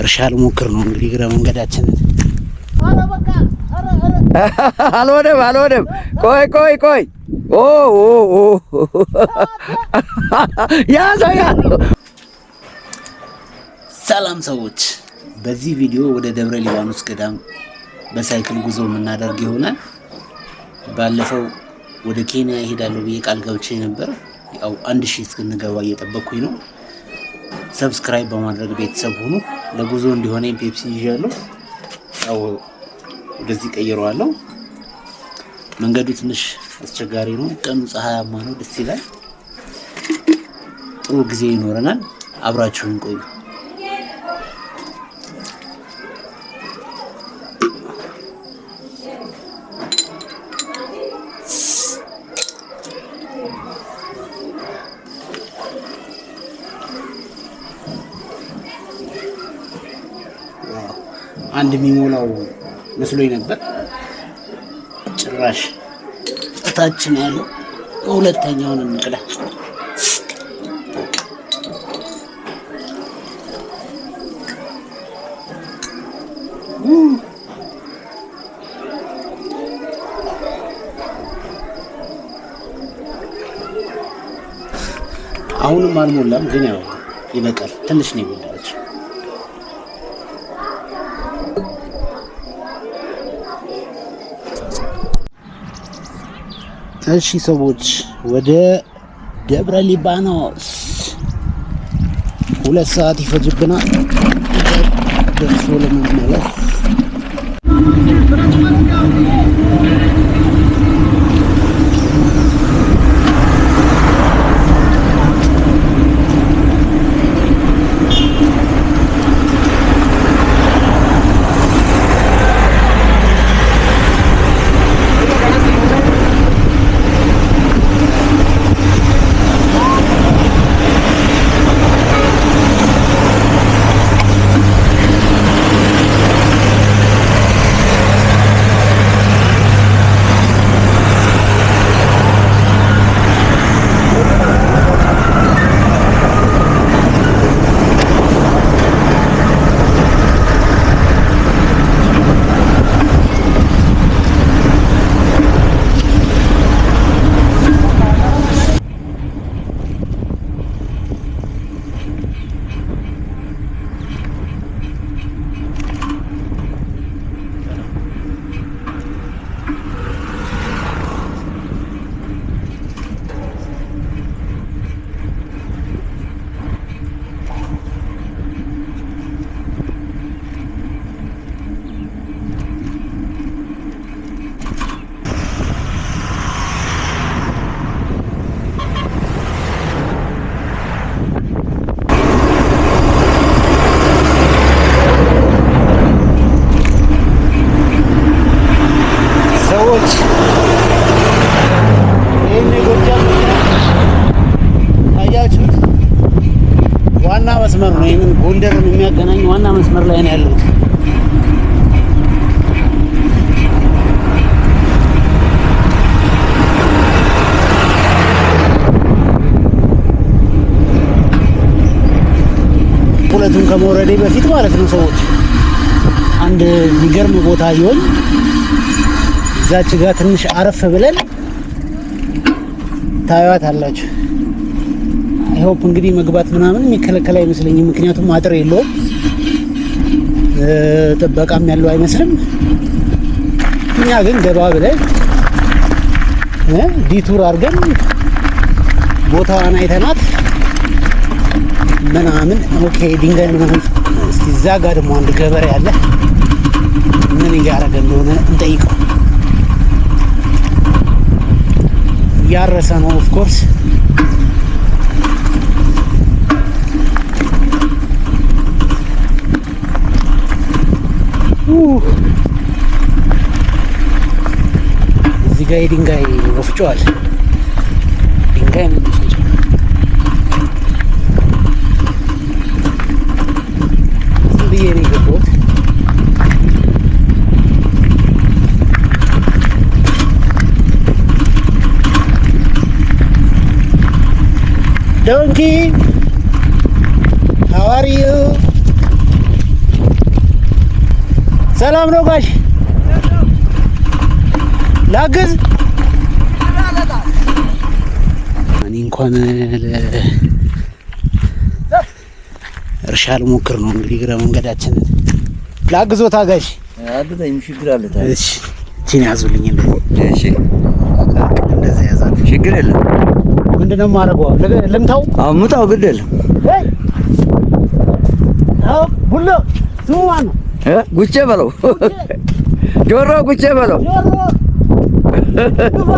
እርሻ ልሞክር ነው እንግዲህ እግረ መንገዳችንን። አልሆነም፣ አልሆነም። ቆይ ቆይ ቆይ። ኦ ኦ ኦ፣ ያዘው ያዘው። ሰላም ሰዎች፣ በዚህ ቪዲዮ ወደ ደብረ ሊባኖስ ገዳም በሳይክል ጉዞ የምናደርግ ይሆናል። ባለፈው ወደ ኬንያ እሄዳለሁ ብዬ ቃል ገብቼ ነበር። ያው 1000 እስክንገባ እየጠበቅኩኝ ነው። Subscribe በማድረግ ቤተሰብ ሁኑ። ለጉዞ እንዲሆነኝ ፔፕሲ ይዣለሁ። ያው ወደዚህ ቀይረዋለሁ። መንገዱ ትንሽ አስቸጋሪ ነው። ቀኑ ፀሐያማ ነው። ደስ ይላል። ጥሩ ጊዜ ይኖረናል። አብራችሁን ቆዩ። አንድ የሚሞላው መስሎኝ ነበር። ጭራሽ እታች ነው ያለው። ሁለተኛውን እንቅዳ። አሁንም አልሞላም፣ ግን ያው ይበቃል። ትንሽ ነው የጎደለችው። እሺ ሰዎች፣ ወደ ደብረ ሊባኖስ 2 ሰዓት ይፈጅብናል ደርሶ ለመመለስ። ሰዎች፣ ይህን የጎጃም መኪና አያችሁት? ዋና መስመር ነው። ይህንን ጎንደርን የሚያገናኝ ዋና መስመር ላይ ነው ያለሁት። ሁለቱን ከመውረዴ በፊት ማለት ነው ሰዎች፣ አንድ የሚገርም ቦታ ይሆን እዛች ጋር ትንሽ አረፍ ብለን ታዩት አላችሁ። I hope እንግዲህ መግባት ምናምን የሚከለከል አይመስለኝም። ምክንያቱም አጥር የለውም፣ ጥበቃም ያለው አይመስልም። እኛ ግን ገባ ብለን detour አድርገን ቦታዋን አይተናት ምናምን፣ okay፣ ድንጋይ ምናምን። እስቲ እዛ ጋር ደግሞ አንድ ገበሬ አለ፣ ምን እያደረገ እንደሆነ እንጠይቀው። እያረሰ ነው፣ of course። እዚህ ጋር የድንጋይ ወፍጮ አለ። ድንጋይ ነው የሚፈጨው። ዝም ብዬ ነው የገባሁት። Donkey, how are you? ሰላም ነው ጋሽ? ላግዝ? እኔ እንኳን እርሻ ልሞክር ነው እንግዲህ እግረ መንገዳችንን። ላግዞታ ጋሽ? አግዘኝ፣ ችግር አለ ታዲያ? እሺ፣ እቺን ያዙልኝ እንደዚህ። እሺ። እንደዚህ ያዛት። ችግር የለም። ምንድን ነው የማደርገው? ልምታው? አዎ ምታው፣ ግድ የለም። ቡሎ ስሙ ማን ነው? ጉቼ በለው፣ ጆሮ ጉቼ በለው። ጆሮ ግባ።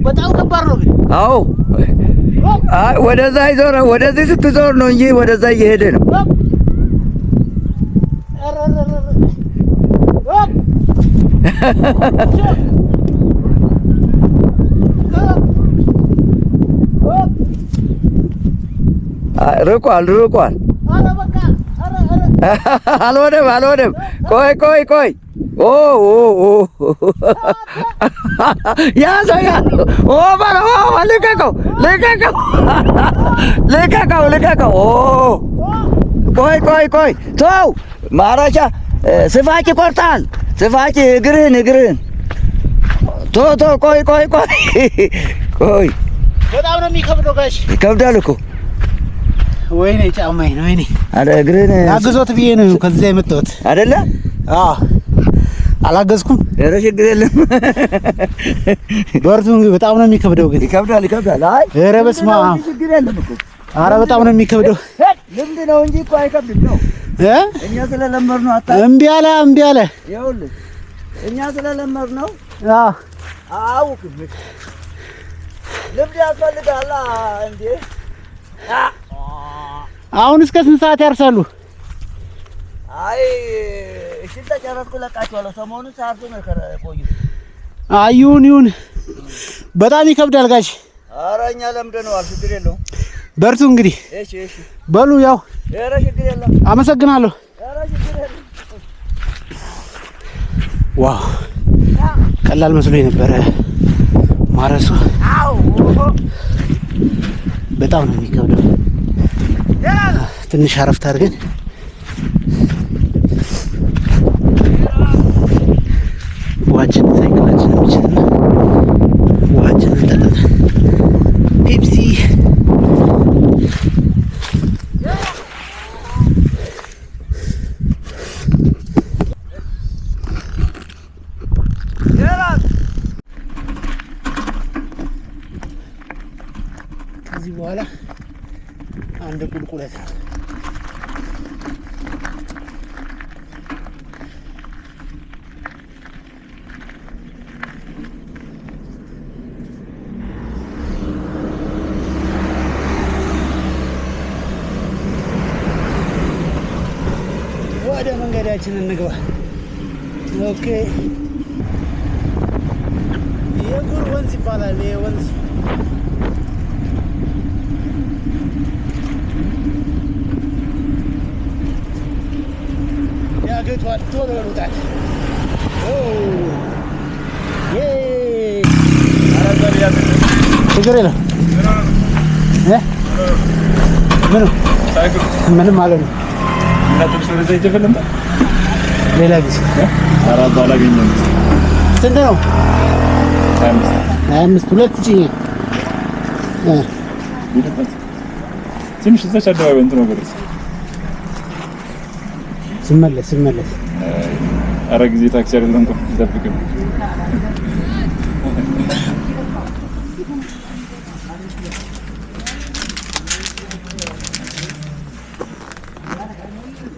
በጣም ከባድ ነው ግን። አዎ፣ አይ ወደዛ ይዞር፣ ወደዚህ ስትዞር ነው እንጂ ወደዛ እየሄደ ነው። ኧረ ኧረ ኧረ አይ ርቋል፣ ርቋል። አልሆነም፣ አልሆነም። ቆይ ቆይ ቆይ። ኦ ኦ ኦ፣ ያዘው፣ ያዘው። ኦ በለው፣ ኦ ልቀቀው፣ ልቀቀው፣ ልቀቀው፣ ልቀቀው። ኦ ቆይ ቆይ ቆይ፣ ተው። ማረሻ ስፋጭ ይቆርጣል። ስፋጭ እግርህን፣ እግርህን። ቶ ቶ፣ ቆይ ቆይ ቆይ ቆይ። በጣም ነው የሚከብደው ጋሽ። ይከብዳል እኮ። ወይኔ ጫማዬን፣ ወይኔ። አረ እግርህን። አግዞት ብዬ ነው ከዚያ የመጣሁት። አይደለ? አዎ፣ አላገዝኩም። ኧረ ችግር የለም። በርቱ እንግዲህ፣ በጣም ነው የሚከብደው ግን። ይከብዳል፣ ይከብዳል። አይ ኧረ በስመ አብ። ችግር የለም እኮ። ኧረ በጣም ነው የሚከብደው። ልምድ ነው እንጂ እኮ አይከብድም ነው። እ እኛ ስለለመድ ነው። አታ እምቢ አለ፣ እምቢ አለ። ይኸውልህ እኛ ስለለመድ ነው። አዎ። አያውቅም። ልምድ ያስፈልጋል እንዴ። አሁን እስከ ስንት ሰዓት ያርሳሉ? አይ እሺ ተጨረስኩ፣ እለቃቸዋለሁ። ሰሞኑን ሳርሱ ነው የቆዩት። አይ ይሁን ይሁን። በጣም ይከብዳል ጋሽ። ኧረ እኛ ለምደነዋል፣ ችግር የለውም። በርቱ እንግዲህ። እሺ እሺ። በሉ ያው። ኧረ ችግር የለም። አመሰግናለሁ። ኧረ ችግር የለም። Wow፣ ቀላል መስሎ የነበረ ማረሱ በጣም ነው የሚከብደው። ትንሽ አረፍት አድርገን ውሃችን ሳይክላችንን የሚችልና ውሃችንን ጠጥተን ፔፕሲ። ከዚህ በኋላ አንድ ቁልቁለት ነው። ወደ መንገዳችን እንግባ። Okay፣ የጉር ወንዝ ይባላል ይሄ ወንዝ። ዳገቷን ቶሎ ሩጣት። ችግር የለም። ምኑ ምንም አለ ነው። ሌላ ጊዜ። ስንት ነው? 25። ሁለት ጭኜ። ትንሽ እዛች አደባባይ እንትን ነው በደርስ። ስመለስ ስመለስ። አረ ጊዜ ታክሲ አይደለም እኮ ይጠብቅም።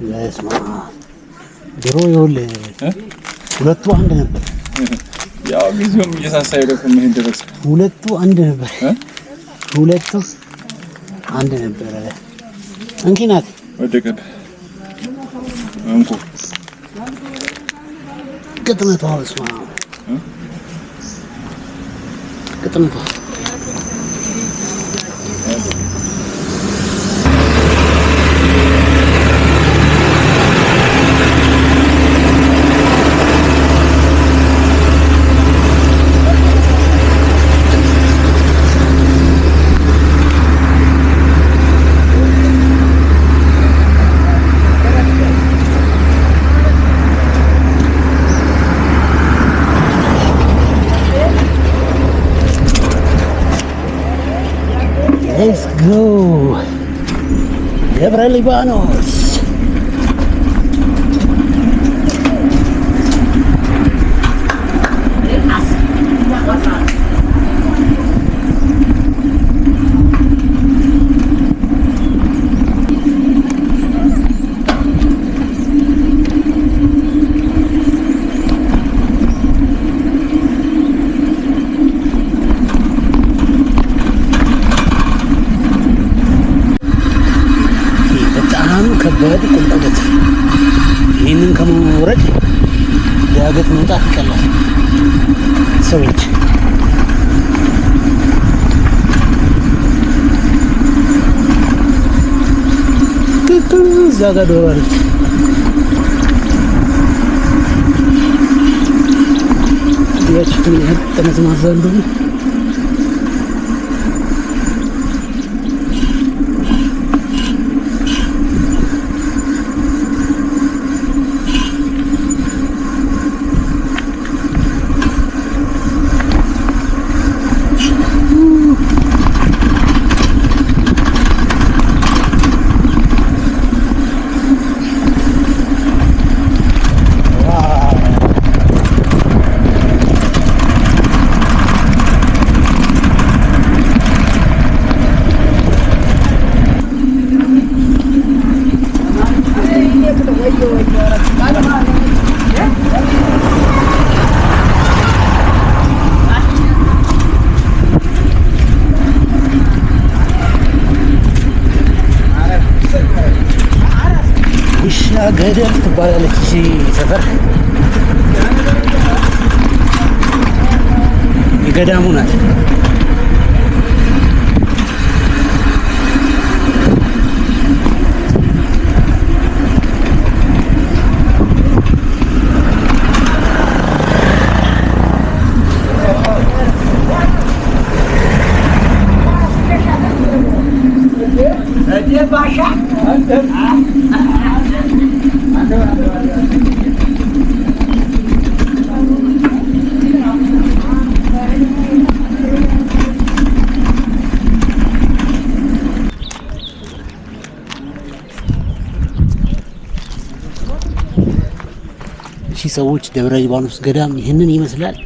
በስመ አብ፣ ድሮ ይኸውልህ ሁለቱ አንድ ነበር። ያው ጊዜውም እየሳሳ ሄደ እኮ ምን ደረሰ። ሁለቱ አንድ ነበር። ሁለቱ አንድ ነበረ። እንኪ ናት። ወደቀብህ እንኩ። ቅጥነቷ በስመ አብ፣ ቅጥነቷ። ደብረ ሊባኖስ። በጣም ከባድ ቁልቁለት። ይህንን ከመውረድ ዳገት መውጣት ይቀላል። ሰዎች፣ እዛ ጋር ዶሮ አለች። ያችሁት ምን ያህል ጠመዝማዛ እንደሆነ። ውሻ ገደል ትባላለች ይቺ ሰፈር። የገዳሙ ናት። እሺ ሰዎች፣ ደብረ ሊባኖስ ገዳም ይህንን ይመስላል።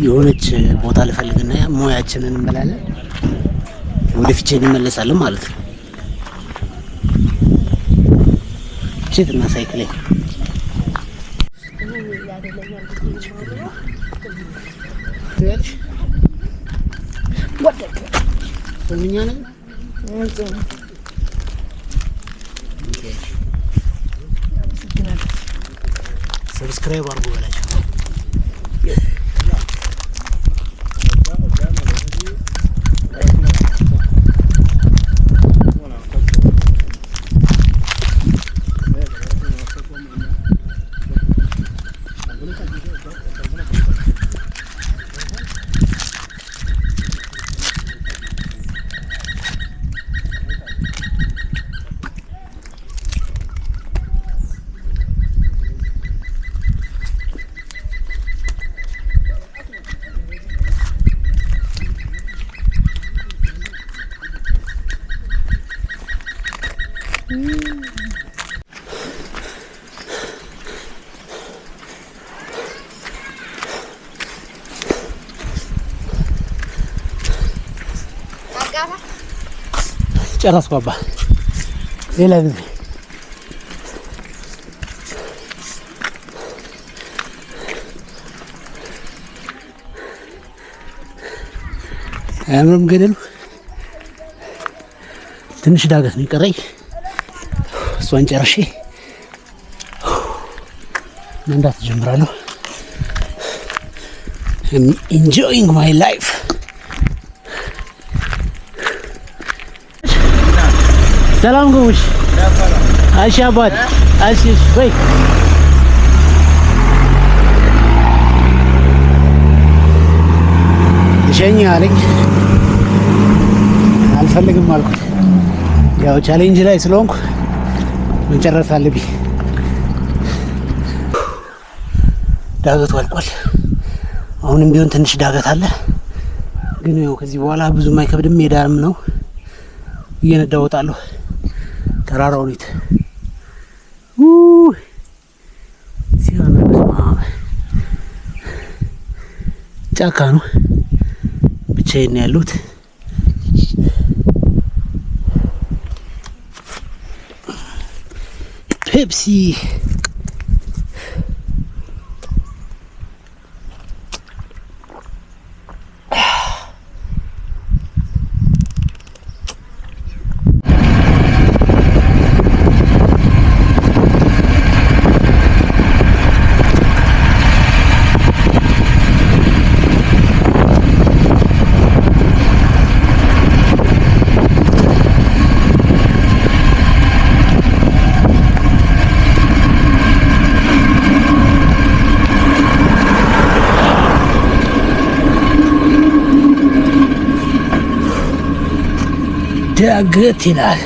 የሆነች ቦታ ልፈልግና ሙያችንን እንበላለን። ወደ ፊቼ እንመለሳለን ማለት ነው። ቺት እና ሳይክሌ ትያለሽ ጾመኛ ነን። Subscribe አድርጉ በላቸው። ጨረስኩ አባ። ሌላ ጊዜ። አያምርም ገደሉ? ትንሽ ዳገት ነው የቀረኝ። እሷን ጨርሼ መንዳት ጀምራለሁ። I'm enjoying my life. ሰላም ጉሽ። እሺ አባት። እሺ፣ ወይ እሸኝ አለኝ። አልፈልግም አልኩት። ያው challenge ላይ ስለሆንኩ መጨረስ አለብኝ። ዳገቱ አልቋል። አሁንም ቢሆን ትንሽ ዳገት አለ፣ ግን ያው ከዚህ በኋላ ብዙም አይከብድም። ሜዳም ነው፣ እየነዳ እወጣለሁ። ተራራውን እዩት። ሲያምር! በስመ አብ፣ ጫካ ነው። ብቻዬን ነው ያለሁት። ፔፕሲ። ዳገት ይላል፣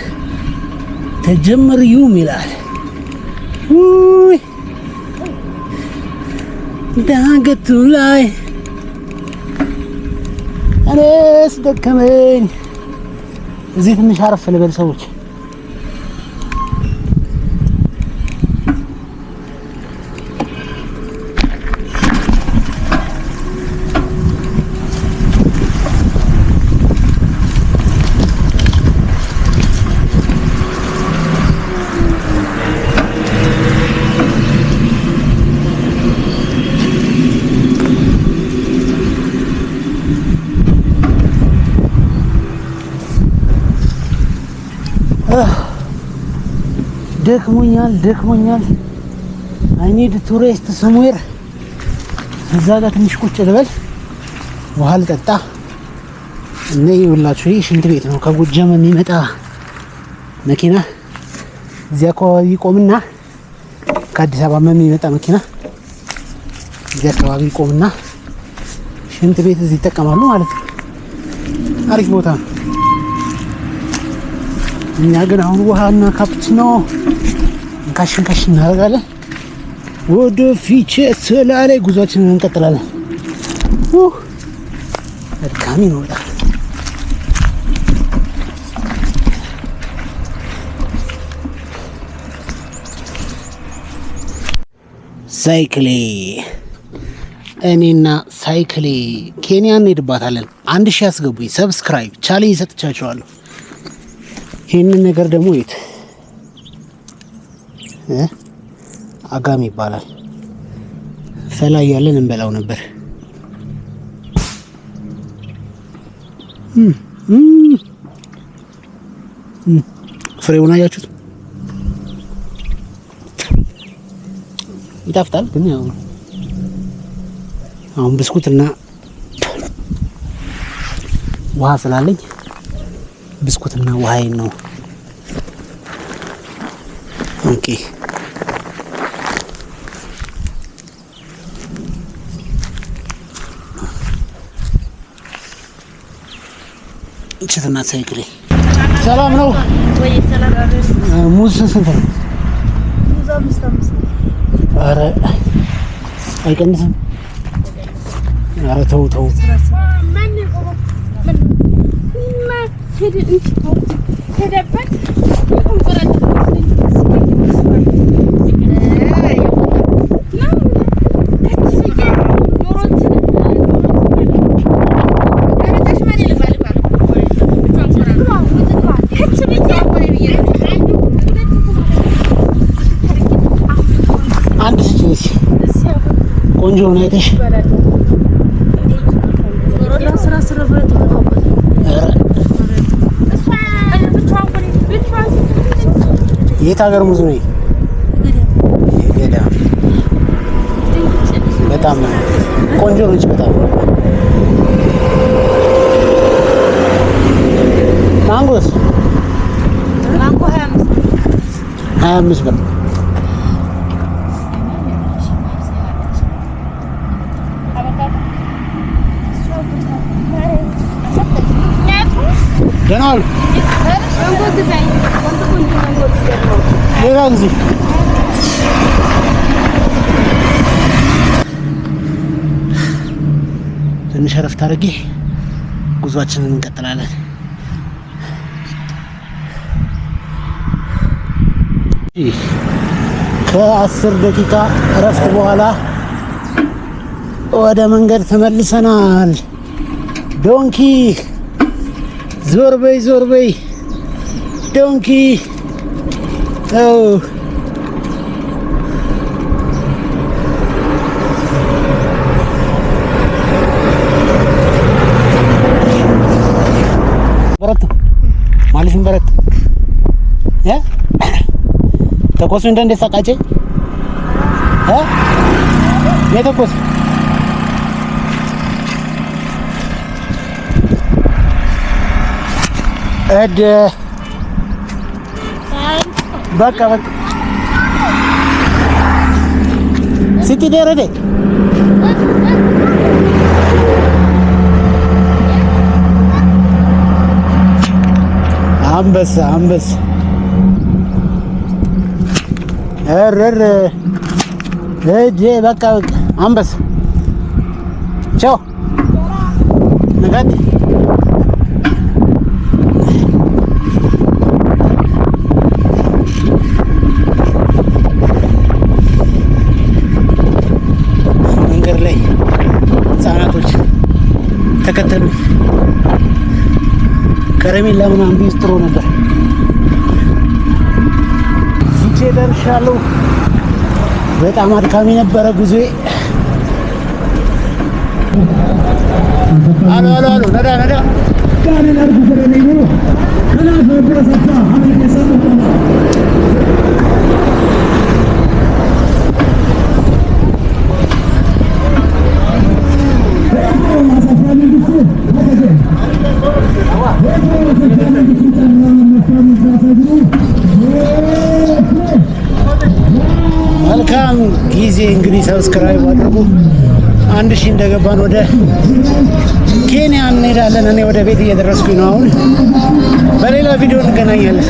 ተጀመርዩም ይላል። ውይ፣ ዳገቱ ላይ እኔስ ደከመኝ። እዚህ ትንሽ አረፍ ልበል ሰዎች። ደክሞኛል፣ ደክሞኛል። I need to rest somewhere። እዛ ጋር ትንሽ ቁጭ ልበል፣ ውሃ ልጠጣ እና ይኸውላችሁ ይህ ሽንት ቤት ነው። ከጎጃም የሚመጣ መኪና እዚህ አካባቢ ይቆምና፣ ከአዲስ አበባ የሚመጣ መኪና እዚህ አካባቢ ይቆምና ሽንት ቤት እዚህ ይጠቀማሉ ማለት ነው። አሪፍ ቦታ ነው። እኛ ግን አሁን ውሃና ካፕቺኖ እንካሽ እንካሽ እናደርጋለን። ወደ ፊቼ ሰላሌ ጉዟችንን እንቀጥላለን። አድካሚ ነው በጣም። ሳይክሌ፣ እኔና ሳይክሌ ኬንያ እንሄድባታለን። 1000 ያስገቡኝ፣ subscribe challenge ሰጥቻቸዋለሁ። ይህንን ነገር ደግሞ የት አጋም ይባላል። ፈላ እያለን እንበላው ነበር። ፍሬውን አያችሁት? ይጣፍጣል። ግን ያው አሁን ብስኩትና ውሃ ስላለኝ ብስኩትና ውሃዬን ነው። Okay፣ እችትና ሳይክሌ። ሰላም ነው። ሙዝ ስንት ነው? ኧረ አይቀንስም። ኧረ ተው ተው። አንድ ስጭኝ እስኪ፣ ቆንጆ ሆነ አይተሽ። ኧረ የት ሀገር ሙዝ ነው? የገዳም። በጣም ቆንጆ ነች። በጣም። ማንጎስ? 25 ብር። ደህና ዋሉ። ሌላ ጊዜ። ትንሽ እረፍት አድርጌ ጉዟችንን እንቀጥላለን። ከ10 ደቂቃ እረፍት በኋላ ወደ መንገድ ተመልሰናል። Donkey፣ ዞር በይ፣ ዞር በይ donkey። ው barattu maaliif hin barattu? Tokkosuu hin dandeessaa qaacee? Mee tokkosu. እድ በቃ በቃ sitti dheerate. አንበሳ አንበሳ እርር እጄ በቃ በቃ አንበሳ ቻው nagaatti። መንገድ ላይ ህጻናቶች ተከተሉ። ከረሜላ ምናምን ቢይዝ ጥሩ ነበር። ፊቼ ደርሻለሁ። በጣም አድካሚ ነበረ ጉዞዬ። አሎ አሎ አሎ፣ ነዳ ነዳ። Kanin argu fedhaniiru kanaaf bira saffaa hamma keessaa dhufu. መልካም ጊዜ። እንግዲህ subscribe አድርጉ። 1000 እንደገባን ወደ ኬንያ እንሄዳለን። እኔ ወደ ቤት እየደረስኩኝ ነው አሁን። በሌላ ቪዲዮ እንገናኛለን።